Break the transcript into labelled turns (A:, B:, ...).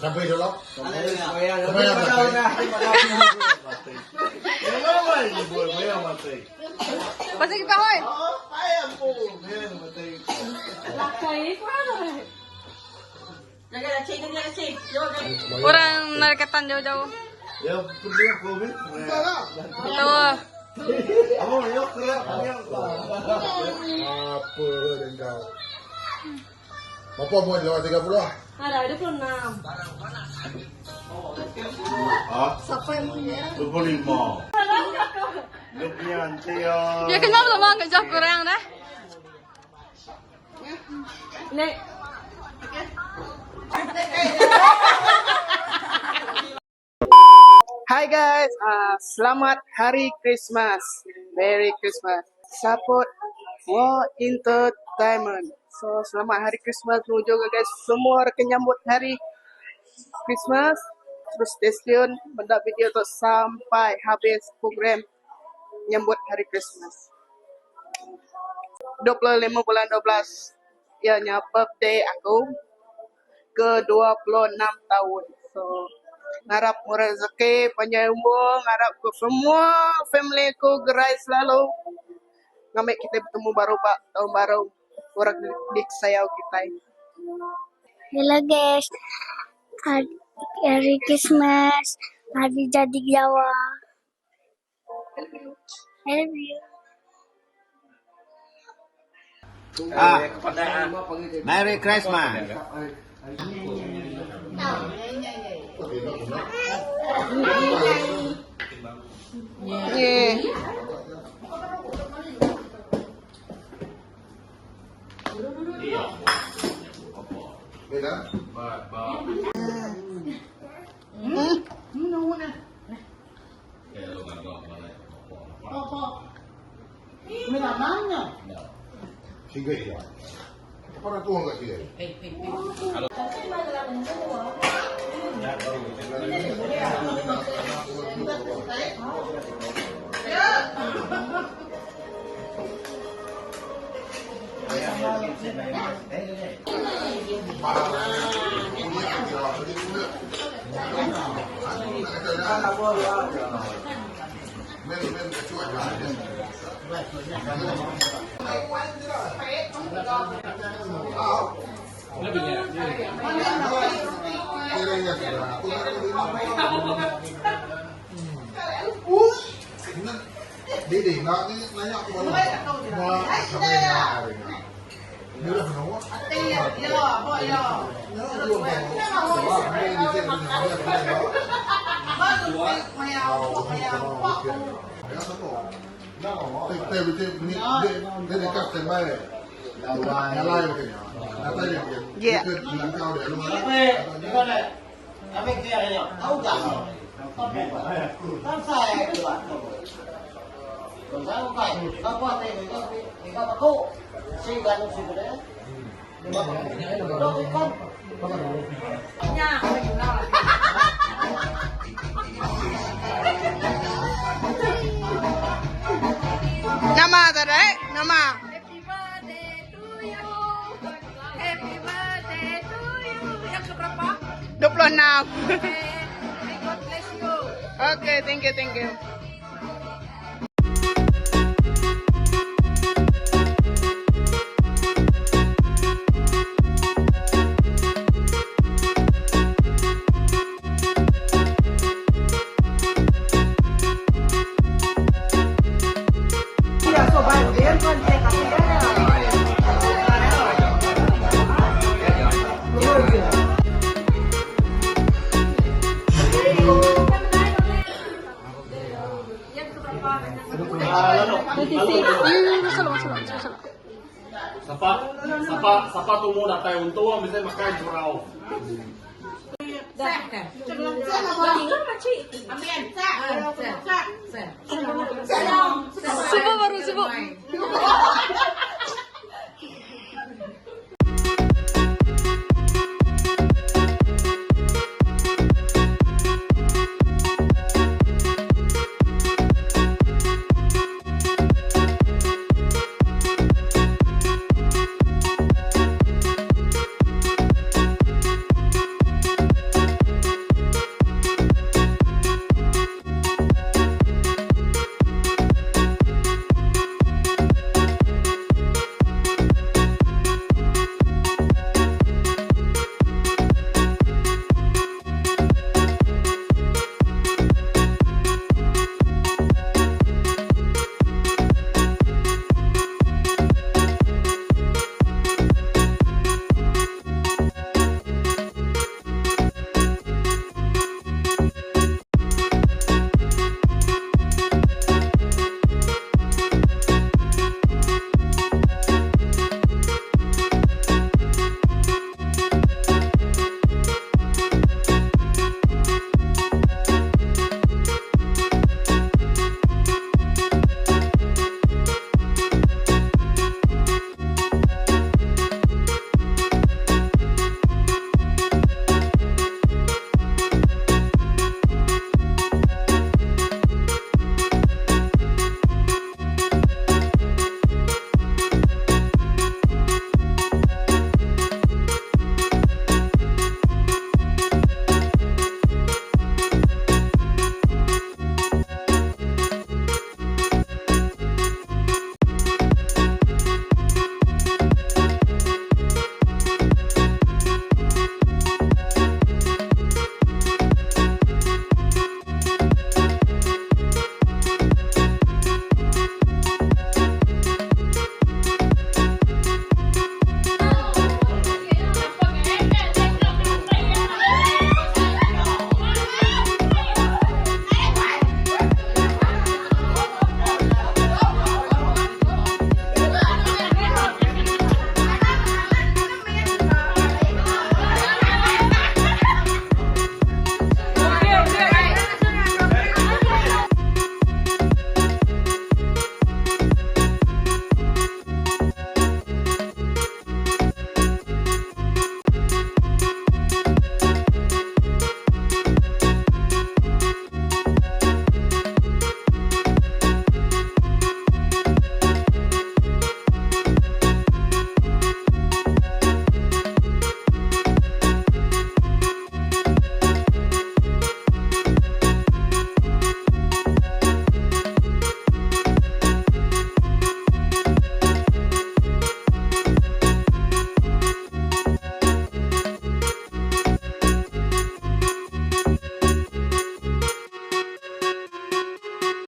A: Sampai dulu. Sampai
B: Pasal kita oi. Orang narik ketan jauh-jauh. Tahu.
A: Apa dan kau? Berapa buat lewat 30 ah?
B: Ada 26.
C: Siapa yang punya?
D: 25. Lu punya nanti ya.
B: Ya kenapa lama kerja kurang dah? Nek.
E: Hi guys, selamat Hari Christmas. Merry Christmas. Support War Entertainment. So selamat Hari Christmas menuju ke guys semua rekan nyambut Hari Christmas. Terus stay tune mendak video tu sampai habis program nyambut Hari Christmas. 25 bulan 12 ianya birthday aku ke 26 taun. So ngarap murah rezeki, panjai umur, ngarap ke semua family aku gerai selalu. Ngambi kitai betemu baru ba taun baru orang disayau kitai.
C: Hello guys, hari Christmas, hari jadi Jawa. I love you.
F: Ah, Merry Christmas.
E: Yeah.
A: Beda? Tiga ya. Apa nak tuang kat dia? Didi, nak ni nanya aku mana? Mak sampai nak hari ni. Ni lah kena buat.
E: Yeah. Nama tadi, nama.
B: Happy birthday to you. Happy birthday to you. Yang keberapa?
E: 26.
B: Okay. May God bless you.
E: Okay, thank you, thank you.
G: Sapa sapa sapa tumu datai untung bisa makan jurau.
B: Subuh baru subuh.